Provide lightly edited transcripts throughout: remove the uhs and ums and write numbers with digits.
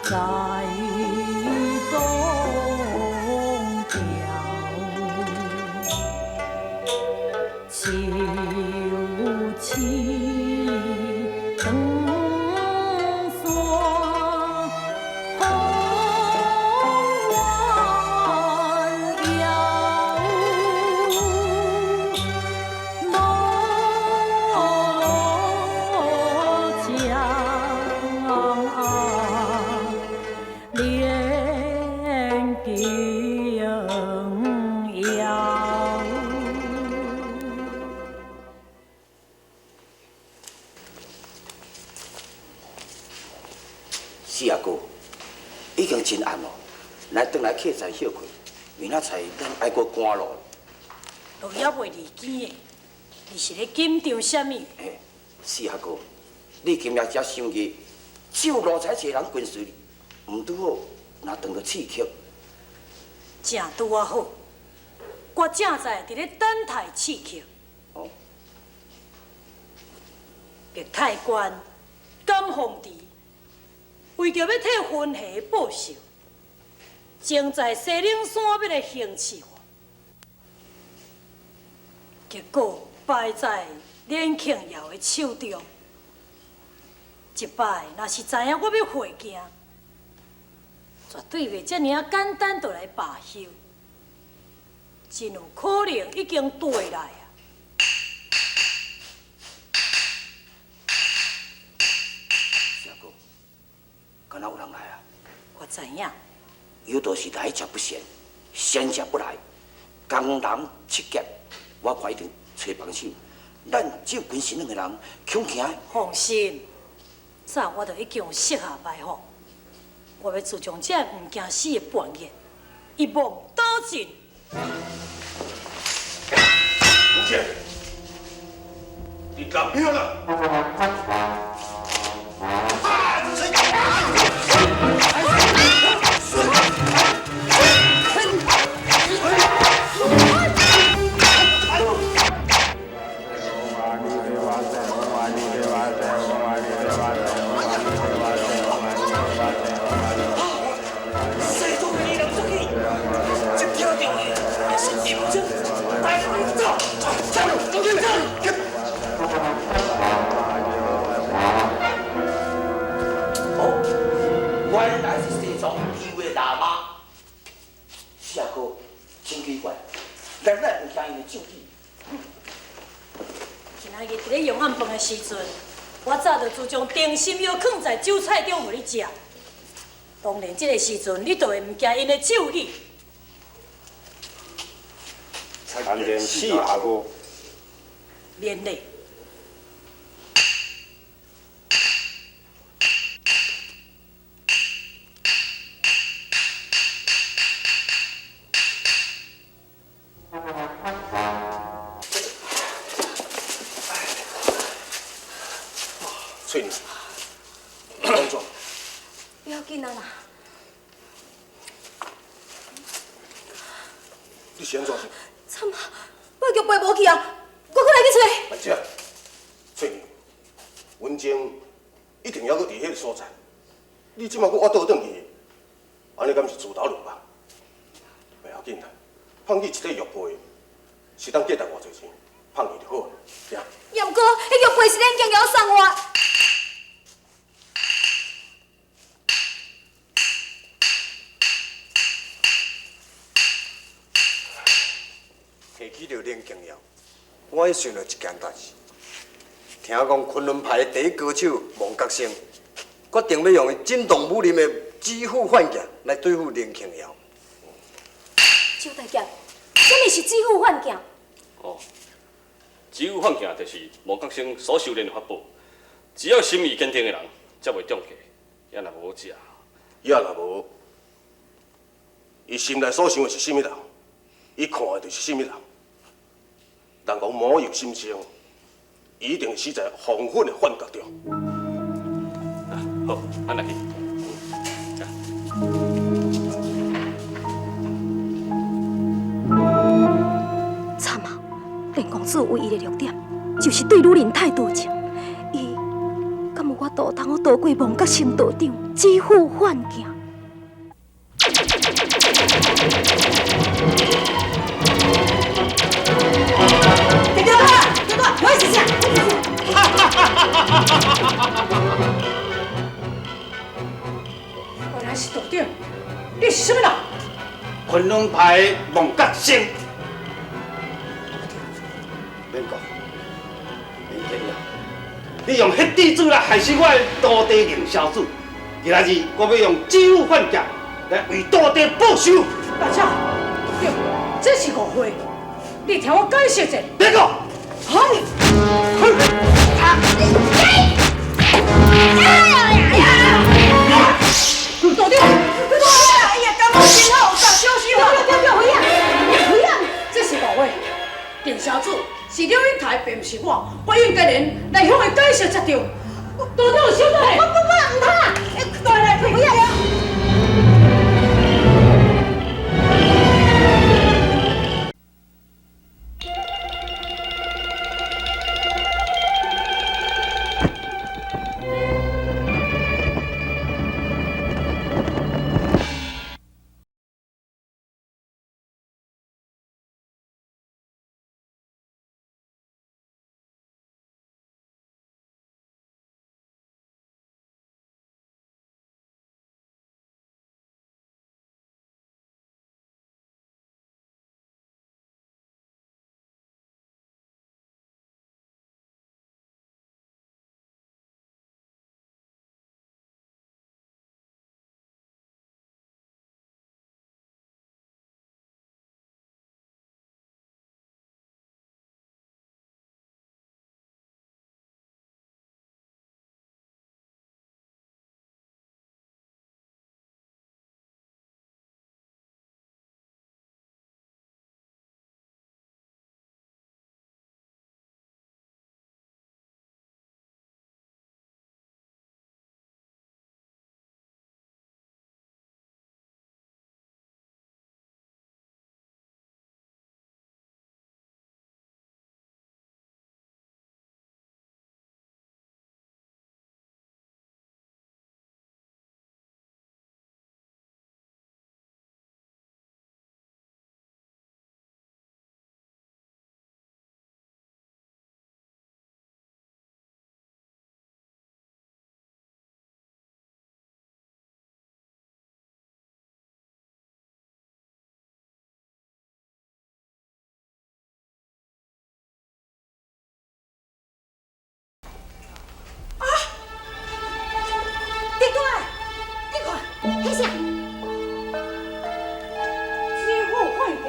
在東條，秋起長山風彎腰，落江連景瑤。四阿哥，已經真暗咯，來轉來客棧歇睏，明仔載咱愛閣趕路。落猶未離更的，你是咧緊張啥物？嘿，四阿哥，你今日才傷熱，只有奴才一個人跟隨你，毋拄好，若當做刺客。正拄仔好，我正在佇咧等待刺客。哦。白太官甘鳳池為著欲替雲霞報仇，正在西嶺山欲來行刺我，結果敗在連慶堯的手中。這擺若是知影我欲會見，絕對袂遮爾仔簡單就來罷休，真有可能已經綴來啊！四阿哥，敢若有人來啊？我知影。有道是來者不善，善者不來。工人七劫，我看一定揣幫手。咱只有跟隨兩個人，恐驚。放心，早我就已經有設下埋伏。我欲自從這毋驚死的叛逆，一網打盡。紅姐，你敢不要了？原來是西藏地位喇嘛，四阿哥真奇怪，咱哪會聽伊的咒語？今仔日佇咧用暗飯的時陣，我早就自將定心藥囥在酒菜中，予你食。當然，這个時陣你就會毋驚𪜶的咒語。參見四阿哥。免禮。翠娘，安怎？不要緊啊啦。你是按怎？慘啊！我玉杯無去啊，我閣來去揣。慢者，翠娘，文靜一定猶閣佇彼个所在，你這馬閣挖倒轉去，按呢敢是自投羅網？袂要緊啦，放棄一塊玉杯，是當價值偌濟錢，放去就好啦。行。也毋過，彼玉杯是恁景瑤送我。提起著林景瑤，我想著一件代誌。聽講崑崙派的第一高手王覺生，決定欲用伊震動武林的指斧幻劍來對付林慶堯。周大俠，啥物是指斧幻劍？哦，指斧幻劍就是王覺生所修煉的法寶，只要心意堅定的人，才袂中計。也若無食，也若無，伊心內所想的是啥物人，伊看的就是啥物人。人講魔由心生，伊一定會死在黃昏的幻覺中。好，咱來去。慘啊！連公子唯一的弱點，就是對女人太多情。伊敢有有法度通好逃過王覺生道長指斧犯鏡？大哥，大哥，我是啥？原來是道長，你是啥物人？昆崙派王覺生。免講，免緊啦。你用彼滴水來害死我的徒弟凌霄子，今仔日我欲用指斧反劍來為徒弟報仇。大姐，道長，這是誤會，你聽我解釋者。別講。好。道長，哎呀，感冒真好，小心啊！對對對，回啊，回啊！這是誤會，凌霄子是柳英台，並不是我，我應該連來向伊解釋才對。道長，小等下，我毋通，來來，回啊！彼啥？指斧反剑。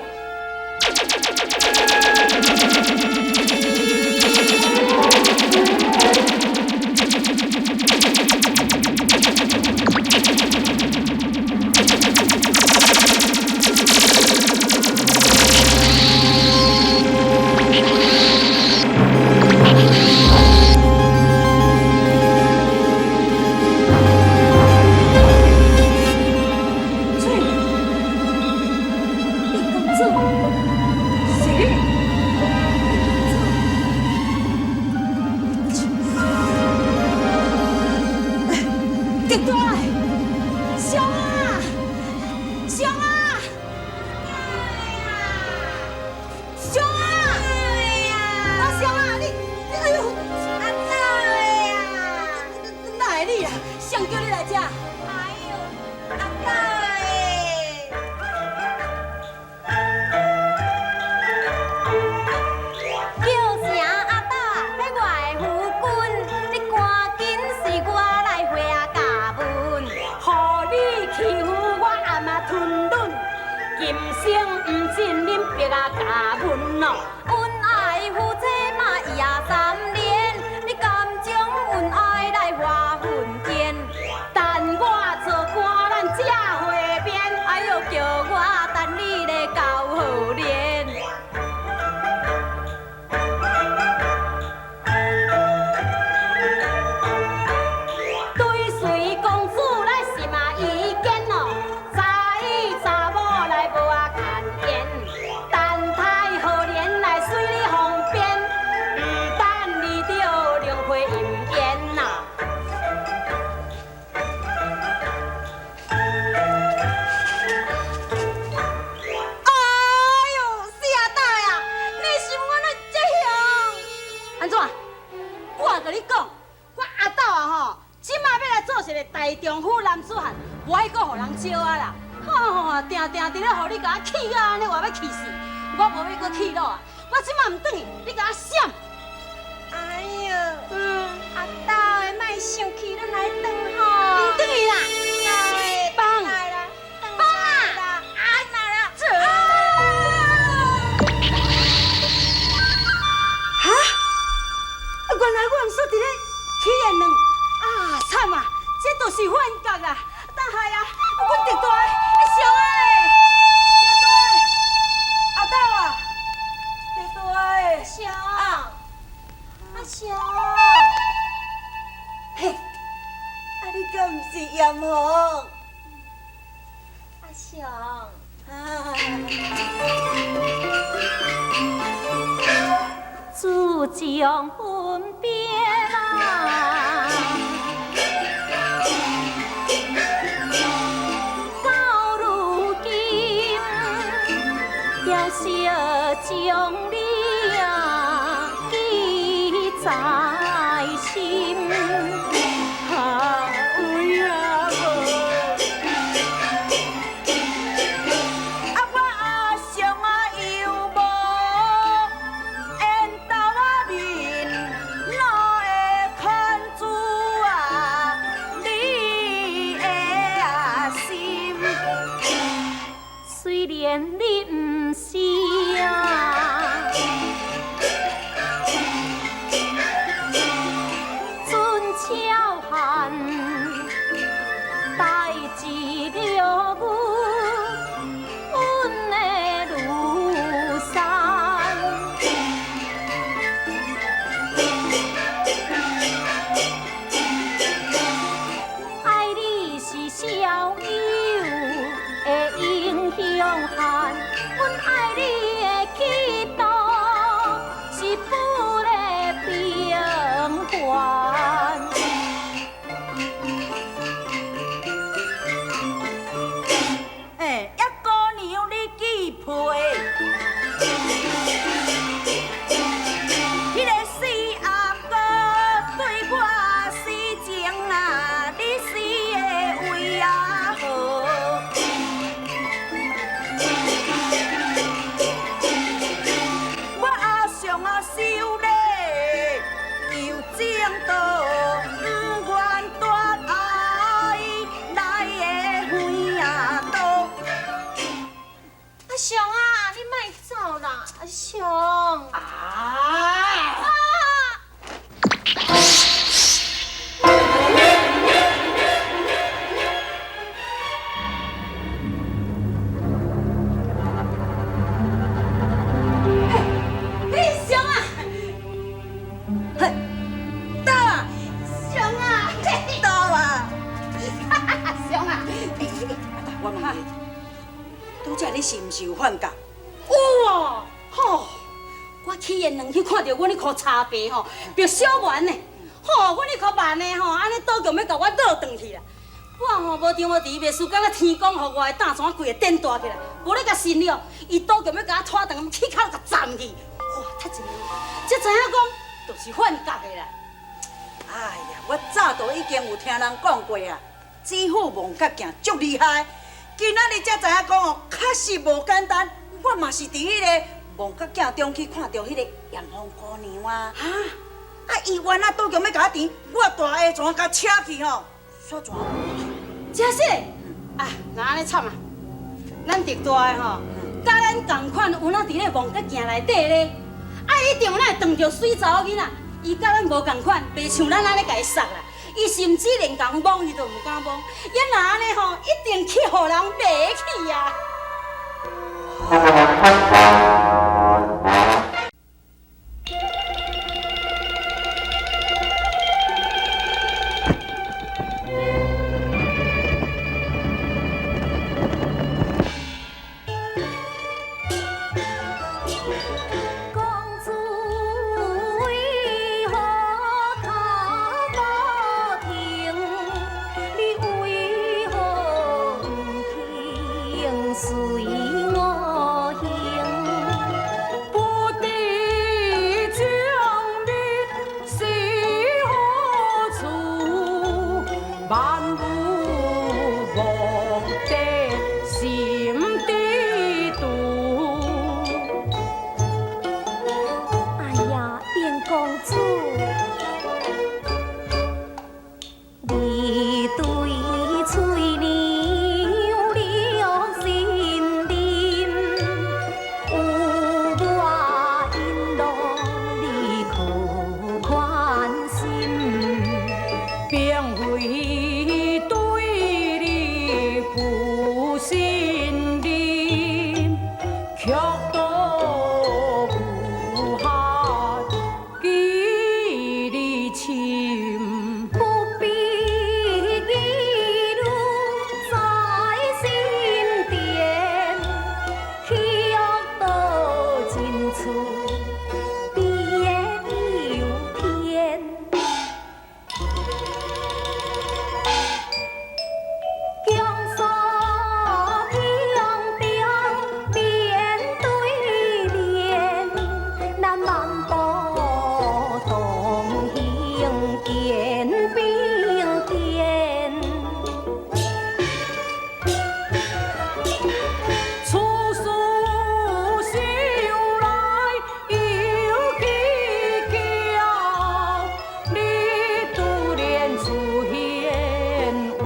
查某來無啊牽緣，等待。一个大丈夫男子汉，無愛閣予人招啊啦！吼，定定佇咧予你共我氣到按呢，話欲氣死，我無欲閣氣落啊！我這馬毋轉去，你共我閃！哎喲，阿豆的，莫生氣，咱來轉吼。毋轉去啦！放！來啦，放啊！啊來啦！哈！原來我毋說佇咧起煙卵，啊慘啊！這就是幻覺啦！但係啊，阮特大的小啊咧，特大的阿豆啊，特大的小阿小，嘿，啊你敢毋是炎紅？阿雄，啊！自將分別啦，到如今，調色將你啊記在心，啊有影無？啊，我阿叔啊又無緣投啊面，老的牵住啊你的啊心。雖然你毋是啊，准超汉，代志了阮，阮的庐山。愛你是逍遙的英雄漢，阮愛你的氣度是不咧平凡。哎，叶姑娘你记配，彼个死阿哥对我死情啊，你死的为啊何？我阿叔啊修理又正道，不愿断爱来的远啊路。阿雄啊，你莫走啦，阿雄。啊！啊！嘿，雄啊！嘿，豆啊，雄啊，豆啊，雄啊！阿豆，我問你，拄才你是毋是有幻覺？有哦，吼！我起煙卵去看著阮彼箍柴白吼，白小丸呢，吼，阮彼箍万的吼，按呢倒強欲共我倒轉去啦。我吼無張無遲，袂輸敢若天公予我的膽怎規个電大起來，無咧共信了，伊倒強欲共我拖轉，起跤共站去。哇，踢一个，才知影講，就是幻覺的啦。哎呀，我早就已經有聽人講過啊，指虎望角鏡足厲害。今仔日才知影講哦，確實無簡單。我嘛是佇彼個望角鏡中去看著彼個炎紅姑娘啊。哈！啊，伊原來倒強欲共我纏，我大下怎共扯去吼，煞怎無去？真是啊，若按呢慘啊！咱特大的吼，佮咱仝款有哪佇咧望角鏡內底咧？啊，一定哪會撞著水查某囡仔，伊佮咱無仝款，袂像咱按呢共伊殺啦。伊甚至連共摸伊都毋敢摸，伊若按呢吼，一定去予人賣去啊！公主為何腳步停？你為何毋肯隨我行？不萬有目的心知足。哎呀，燕公子，你對翠娘了心念，有偌引路你可寬心，並非對你不信任，卻都有限記你深。不必疑慮在心間，卻都真處別有天。江山天中面對面，咱漫步同行肩並肩。處事想來又計較，你突然出現為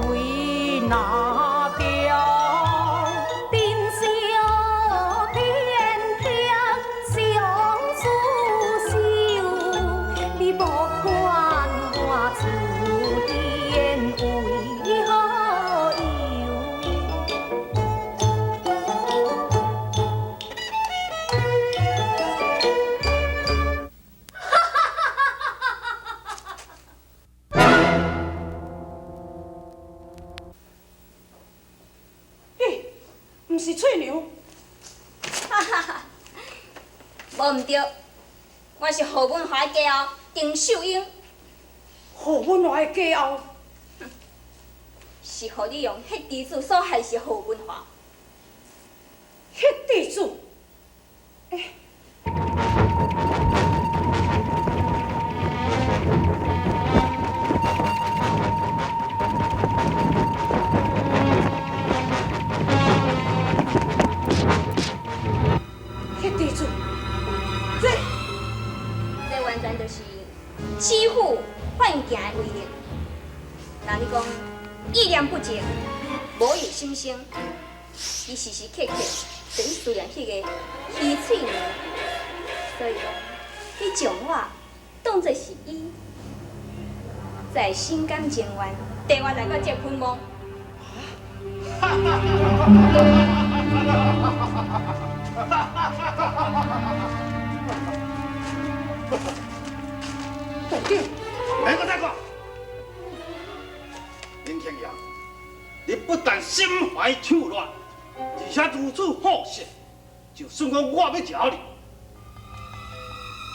哪條？珍惜片刻相思愁，你無管我出現為何由？咦，毋是翠娘，無毋對，我是何文華的家後丁秀英，何文華的家後，是予你用彼弟子所害死何文華。彼地主，欸，彼地主，這這完全就是指虎犯鏡的威力。若你講意念不靜，無有心生，伊時時刻刻就咧思念彼個許翠娘，所以講你將我當作是伊，才會心甘情願綴我來到這個噴夢。道長，免閣再講，林庆阳，你不但心懷手軟，而且如此好色，就算講我欲嚼你，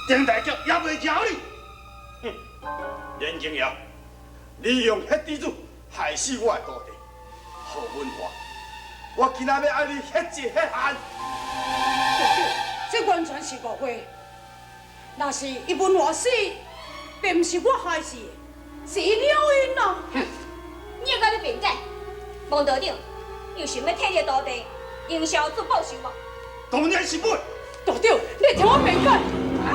丁大俠也袂嚼你。哼，林庆阳，你用彼弟子害死我的徒弟何文華，我今仔欲愛你血一血汗。道長，這完全是誤會。若是伊文華死，並毋是我害死的，是伊鳥因啊。你又閣咧辯解？王道長，你有想欲替你的徒弟營銷主報仇無？當然是袂。道長，你聽我辯解。啊！